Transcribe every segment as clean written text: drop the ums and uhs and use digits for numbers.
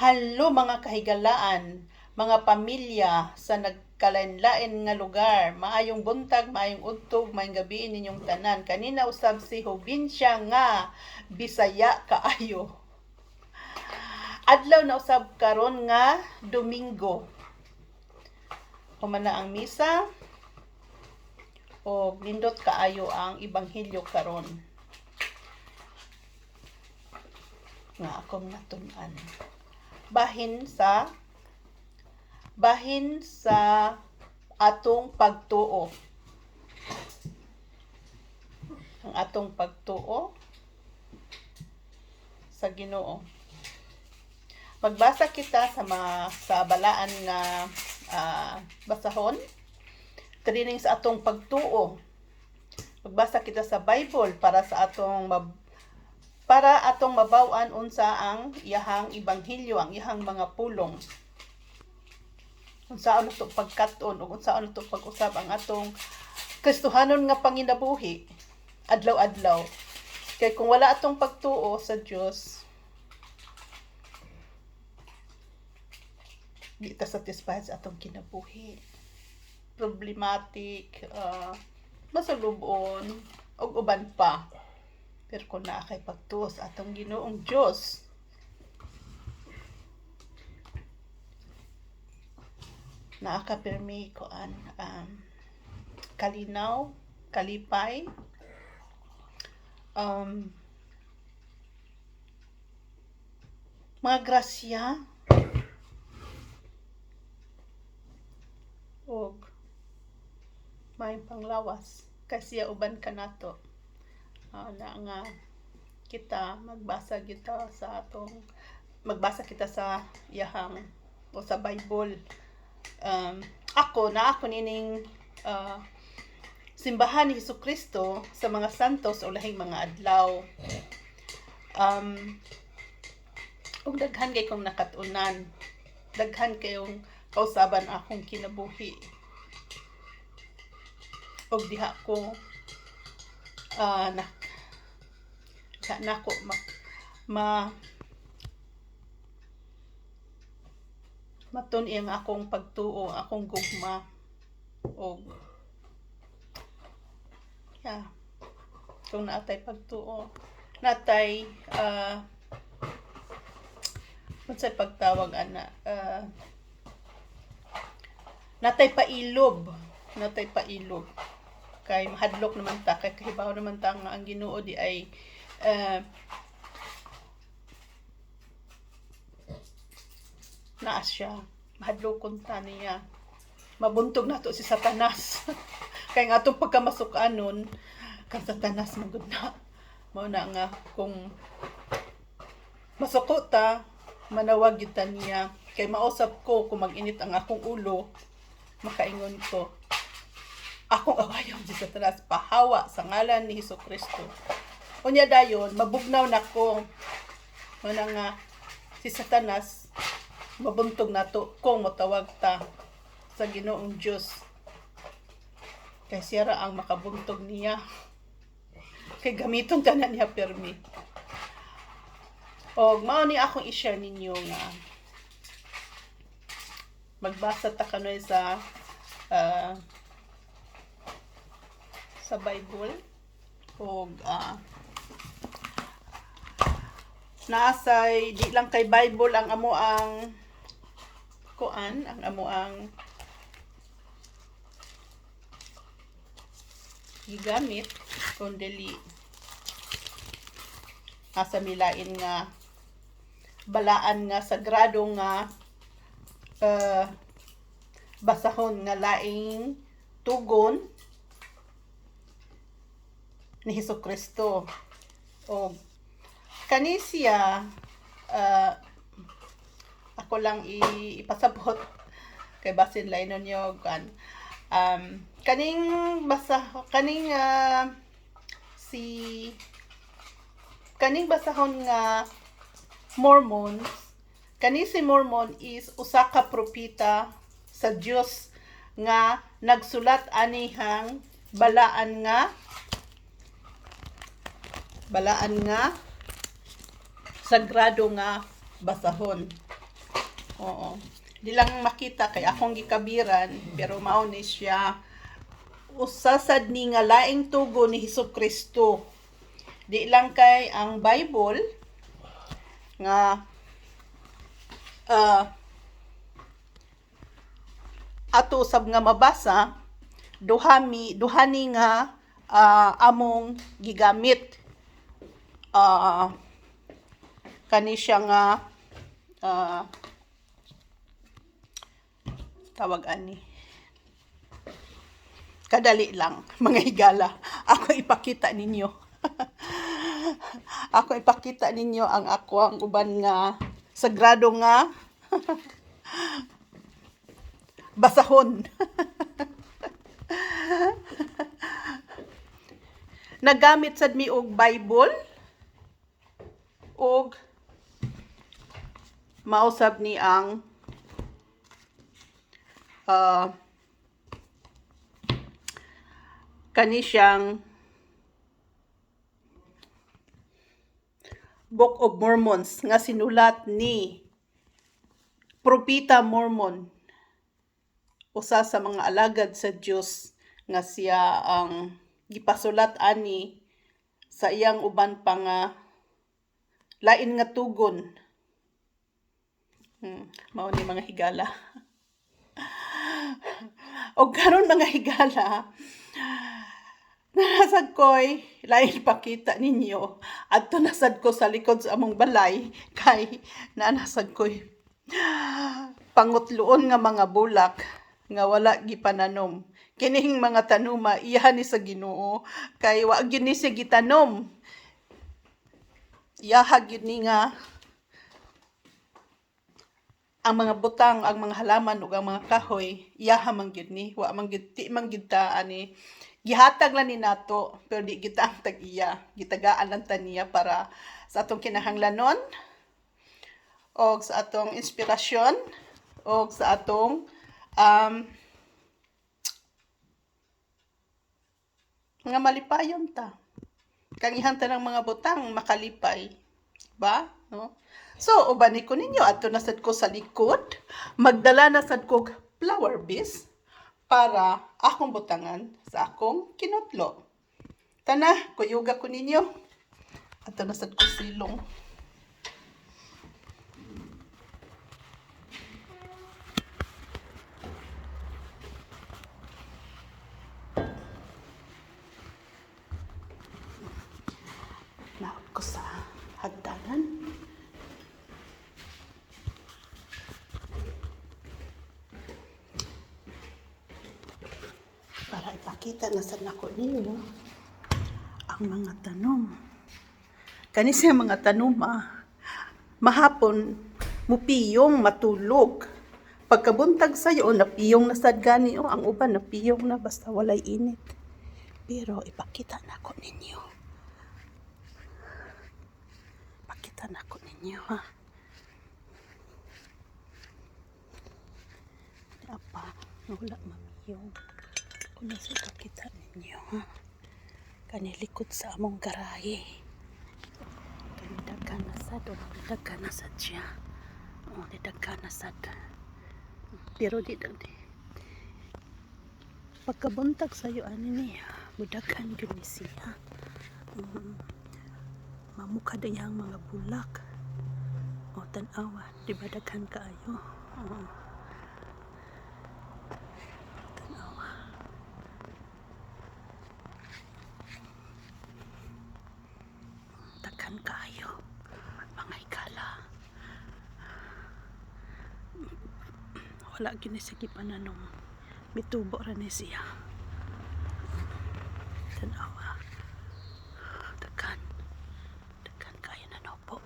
Hello, mga kahigalaan, mga pamilya sa nagkalain-lain nga lugar. Maayong buntag, maayong udtog, maayong gabi ninyong tanan. Kanina usab si Hubinsya nga Bisaya kaayo. Adlaw na usab karon nga Domingo. Human na ang misa o nindot kaayo ang ebanghelyo karon nga akong natun-an. Bahin sa atong pagtuo. Ang atong pagtuo sa Ginoo. Magbasa kita sa mga sa balaan nga basahon, training sa atong pagtuo. Magbasa kita sa Bible para atong mabaw-an unsa ang iyahang ebanghelyo, ang iyahang mga pulong. Unsaon nato pagkat-on ug unsaon nato pag-usab ang atong Kristohanon nga panginabuhi adlaw-adlaw. Kay kung wala atong pagtuo sa Dios, di ta satisfied sa atong kinabuhi. Problematic, masulubon, ug uban pa. Pero kung naa kay pagtuo sa atong Ginoong Dios, naa ka pirmi kuan, kalinaw, kalipay, mga grasya, ug maayong panglawas kay siya uban kanato. Na nga kita magbasa kita sa atong magbasa kita sa iyahang o sa Bible. Ako na ako nining Simbahan ni Kristo sa mga Santos o Lahing mga Adlaw. Ug daghan kay kong nakat-unan. Daghan kayong kausaban akong kinabuhi. Ug diha ko na diha nako ma, ma matun ang akong pagtuo, akong gugma og yeah, kung naatay pagtuo, natay unsay pagtawag ana, natay pailob, natay pailob kay mahadlok naman ta kay kahibaw naman ta nga ang Ginoo di ay naa siya, mahadlokon ta niya, mabuntog nato si Satanas. Kay nga atong pagkamasukanon kang Satanas man gud na. Mao na nga kung masuko ta, manawag gyud ta niya. Kay mausap ko kung mag-init ang akong ulo, makaingon ko, akong awayon si Satanas, pahawa sa ngalan ni Hesus Kristo. Unya dayon mabugnaw nako. Mao na nga si Satanas mabuntog nato kung motawag ta sa Ginoong Dios. Kay siya ra ang makabuntog niya. Kay gamiton ka na niya permi. Og mao ni akong i-share ninyo nga magbasa ta kanoy sa Bible og naasay di lang kay Bible ang amo ang kuan, ang amo ang gigamit, kun dili asa milain nga balaan nga sagrado nga basahon nga laing tugon ni Hesus Kristo. Og kani siya, ako lang ipasabot kay basin lainon niyo kan, kaning basa kaning si kaning basahon nga Mormons, kani si Mormon is usa ka propeta sa Dios nga nagsulat anihang balaan nga sagrado nga basahon. Oo. Di lang makita kay akong gikabiran, pero mao ni siya usa sad ni nga laing tugo ni Hesus Kristo. Di lang kay ang Bible nga ato usab nga mabasa, duha mi duha ni nga among gigamit. Kani siya nga tawag ani. Kadali lang, mga higala. Ako ipakita ninyo. Ako ipakita ninyo ang ako ang uban nga sagrado nga basahon. Nagamit sad mi og Bible og mausab ni ang kani siyang Book of Mormons nga sinulat ni Propita Mormon, usa sa mga alagad sa Dios nga siya ang gipasulat ani sa iyang uban pa nga lain nga tugon. Mao ni, mga higala. Og karon, mga higala, narasad ko'y lain pakita ninyo. Adto na sad ko sa likod sa among balay kay naanasad ko'y pangutloon nga mga bulak nga wala gipananom. Kining mga tanuma iya ni sa Ginoo kay wa gyud ni siya gitanom. Iyaha gyud ni nga ang mga butang, ang mga halaman ug ang mga kahoy, iyaha man gyud ni, wa man gyud ti man gyud ta ani, gihatag lang ni nato pero di kita ang tag-iya, gitagaan lang ta niya para sa atong kinahanglanon og sa atong inspirasyon og sa atong nga malipayon ta. Kang ihang tanang mga butang makalipay. Ba? No? So, ubani ko ninyo, adto na sad ko sa likod, magdala na sad ko flower vase para akong butangan sa akong kinutlo. Tana, kuyuga ko ninyo. Adto na sad ko silong. Naot ko sa hagdanan. Para ipakita na sa nako ninyo ang mga tanom. Kani siya mga tanom ah. Mahapon mupiyong matulog. Pagkabuntag sayo, napiyong na sad gani oh, ang uban napiyong na basta walay init. Pero ipakita nako ninyo. Pakita nako ninyo ha. Apa, wala mamiyong. Kung nasa ipakita ninyo ha. Kani likod sa among garahe. Kani daghan na sad, oh, daghan na sad siya. Oh, daghan na sad. Pero di di. Pagkabuntag sayo ani niya, mudaghan gyud ni siya. Mamukha ang mga bulak. O tan-awa, di ba daghan kaayo? Oo. Tan-awa. Daghan kaayo. Mga higala. Wala gyud ni siya gipananom. Mitubo ra ni siya. Tan-awa. Daghan. Daghan kaayo na nopo.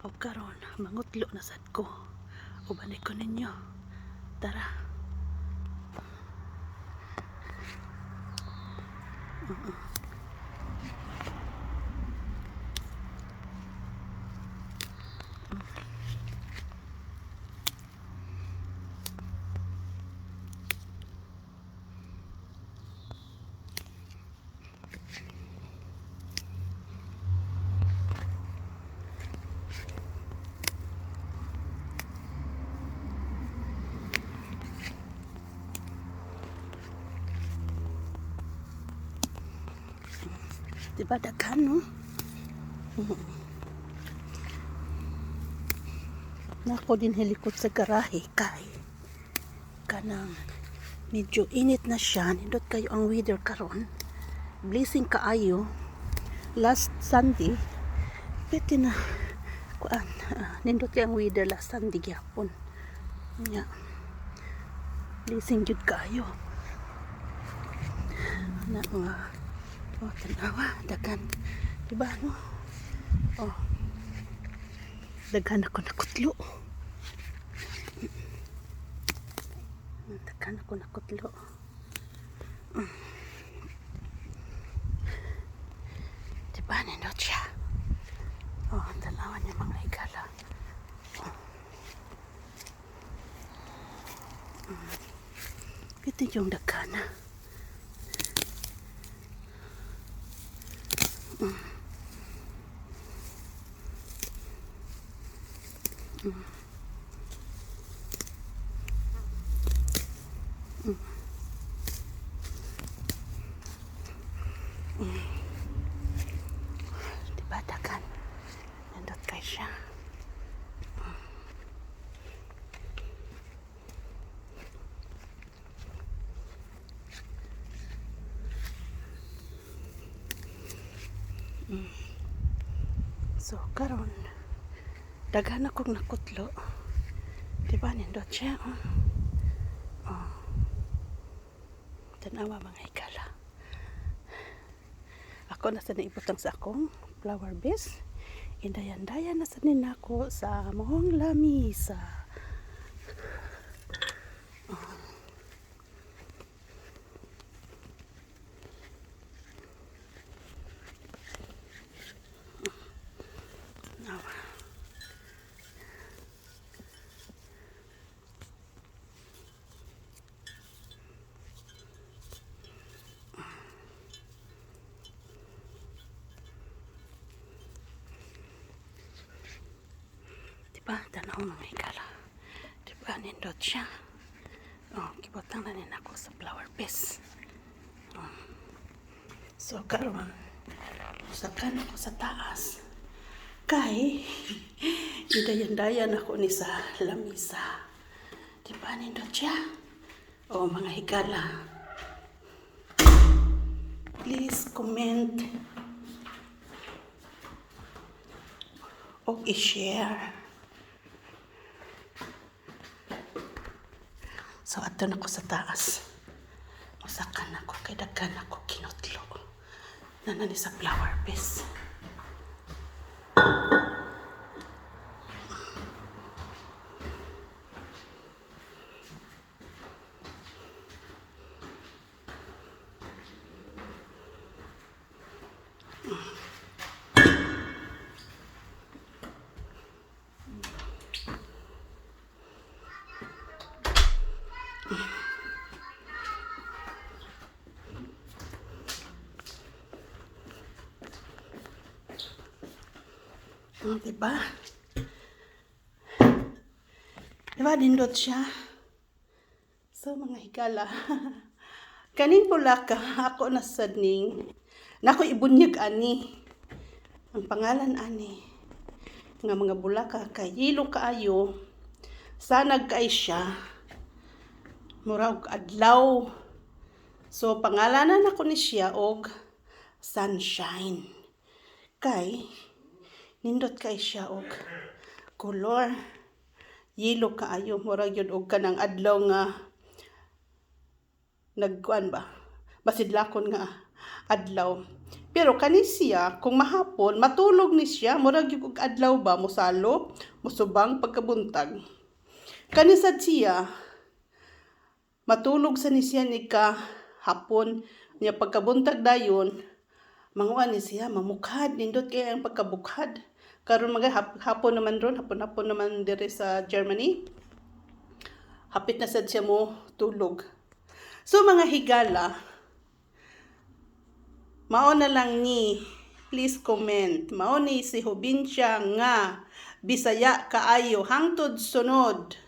O karon mangutlo na sad ko. Uban ko ninyo. Tara. Diba daghan, no? Nako din hilikot sa garahe kay kanang medyo init na siya. Nindot kayo ang weather karon. Blessing kaayo. Last Sunday, pwede na kuan, nindot kay ang weather last Sunday gyapon. Nya. Blessing jud kaayo. Na mga, oh, tanawa, daghan. Diba, no? Oh. Daghan ako nakutlo. Daghan ako nakutlo. Diba, nindot siya. Oh, tanawa niya, mga higala. Oh. Ito yung daghan na. Diba daghan? Nindot kay siya. So karon daghan akong nakutlo. Diba nindot siya? Oh. Oh. Tanawa, mga higala. Ako na sa naibutang sa akong flower vase. Indayan-dayan na sa ninako sa among lamisa. Oh. Nawa. Diba? Tanaw, mga higala. Diba? Nindot siya. Oh, gibutang na nin ako sa flower vase. Oh. So, karon, usakan ako sa taas. Kay, idayan-dayan ako ni sa lamisa. Diba? Nindot siya. Oh, mga higala. Please comment o i-share. So, ato na ko sa taas. Usakan ako kay daghan ako kinutlo. Nana ni sa flower vase. Diba? Diba, nindot siya? So, mga higala. Kaning bulaka, ako na sad ning, nako ibunyag ani. Ang pangalan ani nga mga bulaka kay yelo kaayo, sanag kay siya. Murag adlaw. So, pangalanan ako ni siya og Sunshine. Kay, nindot kay siya og color. Yelo kaayo, murag yun og kanang adlaw nga nagkuan ba? Masidlakon nga adlaw. Pero kani siya, kung mahapon, matulog ni siya, murag yung og adlaw ba, musalo, musubang pagkabuntag. Kani sad siya, matulog sa ni siya ni ka hapon, niya pagkabuntag dayon, manguan ni siya, mamukhad, nindot kay ang pagkabukhad. Karon mga hapon naman ron, hapon-hapon naman dire sa Germany. Hapit na sad siya mo tulog. So mga higala, mao na lang ni, please comment. Mao ni si Hubinsya nga Bisaya kaayo, hangtod sunod.